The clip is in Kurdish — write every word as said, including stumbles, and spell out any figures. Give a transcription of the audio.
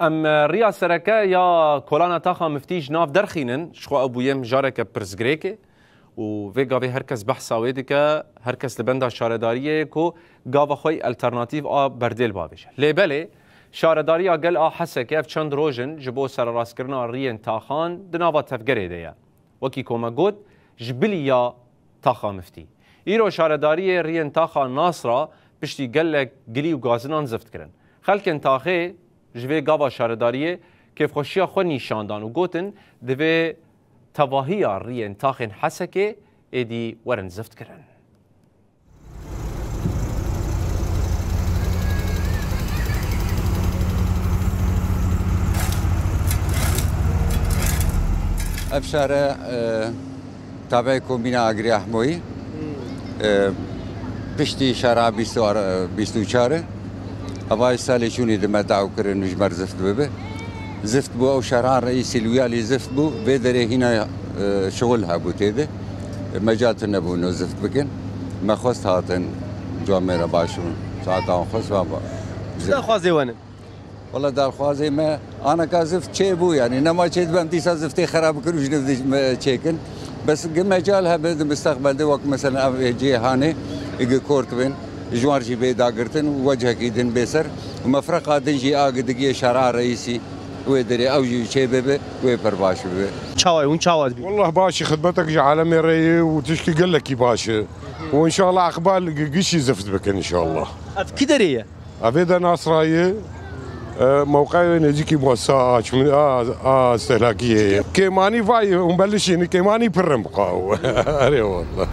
Em, e, riya sereke ya kolana taxa miftî ji nav derxînin, ji xwe ew bûye mijareke pirsgirêkê û vê gavê her kes behsa wê dike, her kes li benda şaredariyê ye ku gava xwe yî alternatîf a berdêl bavêje. Lê belê, şaredariya gel a Hesekê ev çend roj in ji bo sererastkirina riyên taxan di nava tevgerê de ye. Wekî ku me got, ji bilî ya taxa miftî. Îro şaredariyê riyên taxa Nasra piştî gelek gilî û gazinan zift kirin. Xelkên taxê ji vê gava şaredariyê kêfxweşiya xwe nîşan dan û gotin, divê tevahiya riyên taxên Hesekê êdî werin zift kirin. Ev şare, e, tabeî kombîna Agirî Ehmoyî. E, piştî şara bîst û ar-, bîst û çar e. Hevayê salê çûnî di me daw kirin ji mer zift bibe. Zift bû, ew şerhan reîsî li wî alî zift bû. Vê derê hîna, e, şixul hebû tê de. Mecal tune bû no zift bikin. Me xwest hatin camêra baş û saeta wan xwest va ba. Çi daxwazê we ne? Wala daxwazê me anaka zift çêbû, yanî nema çêdibe em dîsa ziftê xera bikin û ji nû dij-, me çêkin. Bes gi mecal hebe di mistaqbel de wek mesela ev cihê hanê gi kort bin, ji wan jî bê dagirtin û wechekî din bê ser û mefreqa din jî a gi digiyê şara reîsî wê derê ew jî çê bibe, wê pir baş bibe. Çawa ye, hûn çawa dibînin? Wallah baş e, xidmetek ji alemê re ye û tiştî gelekî baş e. Û înşallah eqbal gi-, gişî zift bikin înşallah. Ev kî derê ye? Evê de Nasra ye, e, mewqeyê nêzîkî muessa a çim-, a, a stehlakiyê ye. Kêmanî vay, hûn belişîn, kêmanî pir in bi xwe. Erê wallah.